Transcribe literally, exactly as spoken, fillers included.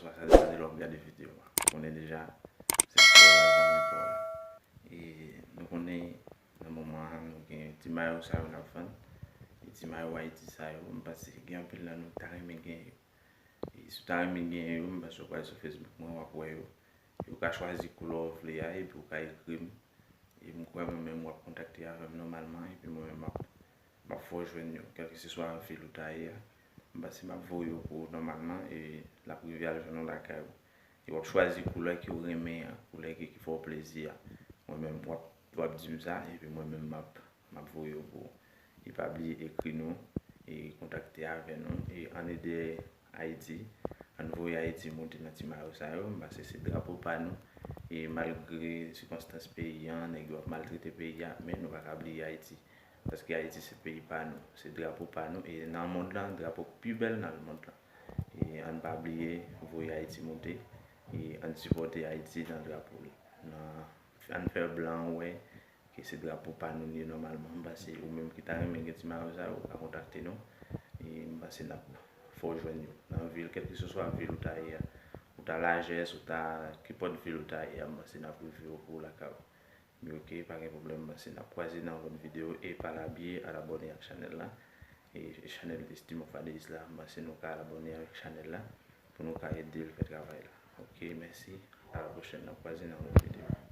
Sa se lè w ap gade videyo a. Ou konnen deja, se pa w la, zanmi pa w la. E nou konnen nan moman an, nou gen ti mayo sa yo n ap vann. E ti mayo Ayiti sa yo, m panse gen anpil nan nou ki ta renmen genyen yo. E si w ta renmen genyen yo, m panse w pral sou Facebook mwen, w ap wè yo. E ou ka chwazi koulè w vle a, epi ou ka ekri m. E m kwè mwen menm w ap kontakte avè m nòmalman, epi mwen menm m ap, m ap fè w jwenn yo, kèlkeseswa vil ou ta ye a. M panse m ap voye yo pou ou nòmalman, e l ap rive al jwenn ou lakay ou. E w ap chwazi koulè ke w renmen an, koulè ke, ki fè w plezi a. Mwen menm, w ap, w ap di m sa, epi mwen menm m ap, m ap voye yo pou ou. E pa bliye ekri nou, e kontakte avè nou, e ann ede Ayiti, ann voye Ayiti monte nan ti mayo sa yo, m panse se drapo pa nou. E malgre sikonstans peyi an, nèg yo ap maltrete peyi a, men nou pa ka bliye Ayiti. Paske Ayiti se peyi pa nou, se drapo pa nou, e nan mond lan, drapo k pi bèl nan mond lan. E ann pa bliye voye Ayiti monte, e ann sipòte Ayiti nan drapo l. Nan, ann fè blan an wè ke se drapo pa nou li ye nòmalman. M panse ou menm ki ta renmen gen ti mayo sa yo, ou ka kontakte nou. E m panse n ap fè w jwenn yo. Nan vil, kèlkeseswa vil ou ta ye a. Ou ta Lajès, ou ta kenpòt vil ou ta ye a, m panse n ap rive yo pou ou lakay ou. Men oke, pa gen pwoblèm, m panse n ap kwaze nan yon lòt videyo. E pa la bliye al abòne ak chanèl la. E chanèl Estimofadis la, m panse nou ka al abòne avèk chanèl la pou nou ka ede l fè travay la. Oke, mèsi. A la pwochèn, n ap kwaze nan yon lòt videyo.